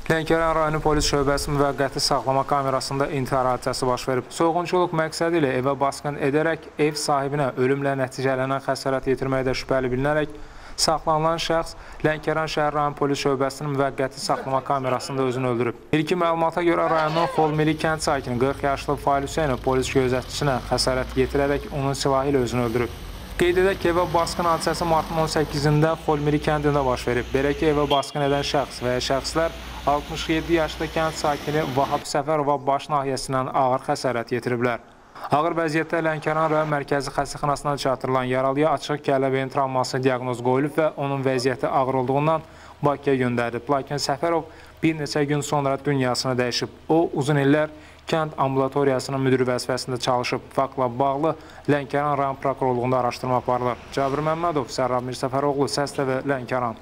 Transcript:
Lənkəran rayonu polis şöbəsi müvəqqəti saxlama kamerasında intihar hadisəsi baş verib. Soyğunçuluq məqsədi ilə evə basqın edərək ev sahibinə ölümlə nəticələnən xəsarət yetirməkdə şübhəli bilinərək saxlanılan şəxs Lənkəran şəhər rayon polis şöbəsinin müvəqqəti saxlama kamerasında özünü öldürüb. İlkin məlumata görə rayonun Xolmili kənd sakini 40 yaşlı Fail Hüseynov polis gözətçisinə xəsarət yetirərək onun silahı ilə özünü öldürüb. Qeyd edək ki, evə basqın hadisəsi martın 18-də Xolmili kəndində baş verib. Belə ki, evə basqın edən şəxs və ya şəxslər 67 yaşlı kənd sakini Vahab Səfərova baş nahiyəsindən ağır xəsarət yetiriblər. Ağır vəziyyətdə Lənkəran rayon mərkəzi xəstəxanasına çatdırılan yaralıya açıq kəllə beyin travması diaqnoz qoyulub və onun vəziyyəti ağır olduğundan Bakıya göndərilib. Lakin Səfərov bir neçə gün sonra dünyasını dəyişib. O, uzun illər kənd ambulatoriyasının müdiri vəzifəsində çalışıb. Faktla bağlı Lənkəran rayon prokurorluğunda araşdırma aparılır. Cabir Məmmədov, Sərrab Mirsəfəroğlu, Səs TV, Lənkəran.